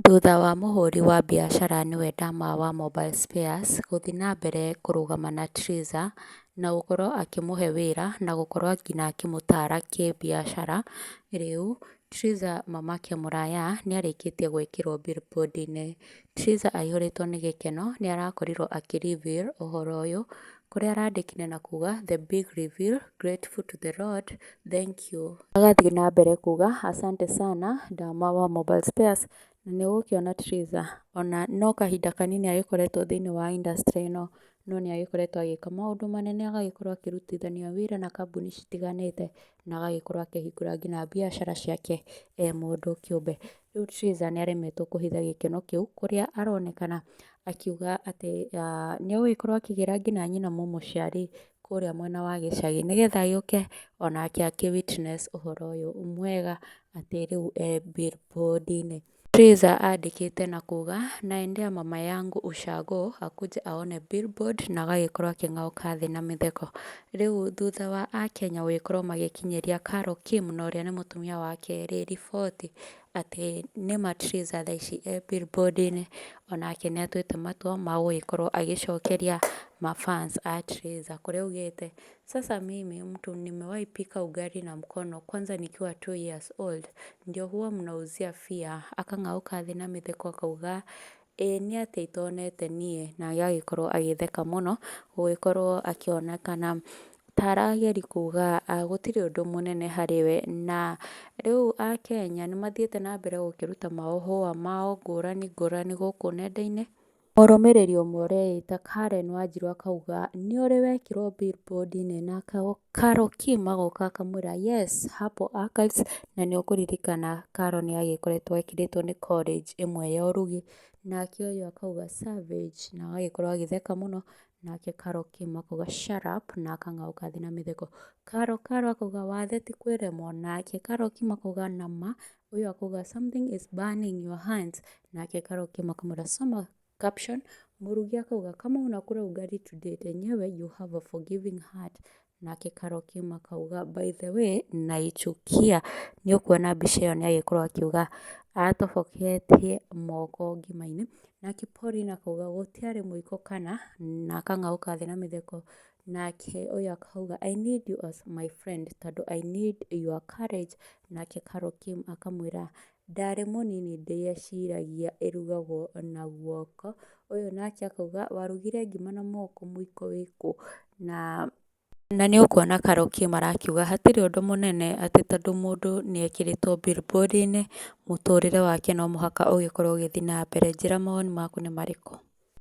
Thutha wa mũhũri wa biacara nĩwe Dama wa Mobile Spares gũthiĩ na mbere kũrũgama na Triza na gũkorwo akĩmũhe wĩra na gũkorwo nginya akĩmũtara kĩbiacara, rĩu Triza mamake Mũraya nĩarĩkĩtie gwĩkĩrwo billboard -inĩ. Triza aihũrĩtwo nĩ gĩkeno nĩarakorirwo akĩ reveal ũhoro ũyũ kũrĩa arandĩkire na kuga "The big reveal, grateful to the Lord, thank you". Agathiĩ na mbere kuga "Asante sana Dama wa Mobile Spares", na nĩũgũkĩona Triza ona no kahinda kanini agĩkoretwo thĩiniĩ wa industry ĩno, no nĩagĩkoretwo agĩka maũndũ manene agagĩkorwo akĩrutithania wĩra na kambuni citiganĩte na agagĩkorwo akĩhingũra nginya biacara ciake e mũndũ kĩũmbe. Rĩu Triza nĩaremetwo kũhitha gĩkeno kĩu kũrĩa aronekana akiuga atĩ nĩegũgĩkorwo akĩgĩra nginya nyina mũmũciari kũrĩa mwena wa gĩcagi, nĩgetha agĩũke onake akĩ witness ũhoro ũyũ mwega atĩ rĩu e billboard -inĩ. Triza andĩkĩte na kuga "Naendea mama yangu ushago akuje aone billboard" na agagĩkorwo akĩng'aũka thĩ na mĩtheko. Rĩu thutha wa akenya gũgĩkorwo magĩkinyĩria Carol Kim na ũrĩa nĩ mũtumia wake rĩ riboti atĩ nĩma Triza thaa ici e billboard -inĩ, onake nĩatuĩte matua ma gũgĩkorwo agĩcokeria ma fans a Triza kũrĩa augĩte "Sasa mimi mtu nimewahi pika ugali na mkono kwanza nikiwa 2 years old ndio huwa mnauzia fear" akang'aũka thĩ na mĩtheko akauga "ĩĩ nĩ atĩa itonete niĩ" na agagĩkorwo agĩtheka mũno gũgĩkorwo akĩonekana ta arageria kuga gũtirĩ ũndũ mũnene harĩ we, na rĩu akenya nĩmathiĩte na mbere gũkĩruta mahũa mao ngũrani ngũrani gũkũ nenda-inĩ. Mũrũmĩrĩri ũmwe ũreĩta Karen Wanjiru akauga "nĩũrĩ wekĩrwo billboard -inĩ" nake Carol Kim agoka akamwĩra "yes hapo archives" na nĩũkũririkana Carol nĩagĩkoretwo ekĩrĩtwo nĩ college ĩmwe ya ũrugi, nake ũyũ akauga "savage" na agagĩkorwo agĩtheka mũno, nake Carol Kim akauga "shut up" na akang'aũka thĩ na mĩtheko. Carol Carol akauga "wathe ti kwĩremwo", nake Carol Kim akauga "nama", ũyũ akauga "something is burning your hands", nake Carol Kim akamwĩra "soma caption", Mũrugi akauga "kama unakula ugali today enyewe you have a forgiving heart", nake Carol Kim akauga "by the way naichukia". Nĩũkuona mbica ĩyo nĩagĩkorwo akiuga atoboketie moko ngima-inĩ, nake Pauline akauga gũtiarĩ mũiko kana na akang'aũka thĩ na mĩtheko, nake ũyũ akauga "I need you as my friend tondũ I need your courage", nake Carol Kim akamwĩra ndarĩ mũnini ndĩeciragia ĩrugagwo na guoko, ũyũ nake akauga warugire ngima na moko mũiko wĩkũ, na nĩũkuona Carol Kim arakiuga hatirĩ ũndũ mũnene atĩ tondũ mũndũ nĩekĩrĩtwo billboard -inĩ mũtũrĩre wake no mũhaka ũgĩkorwo ũgĩthiĩ na mbere. Njĩra mawoni maku nĩ marĩkũ.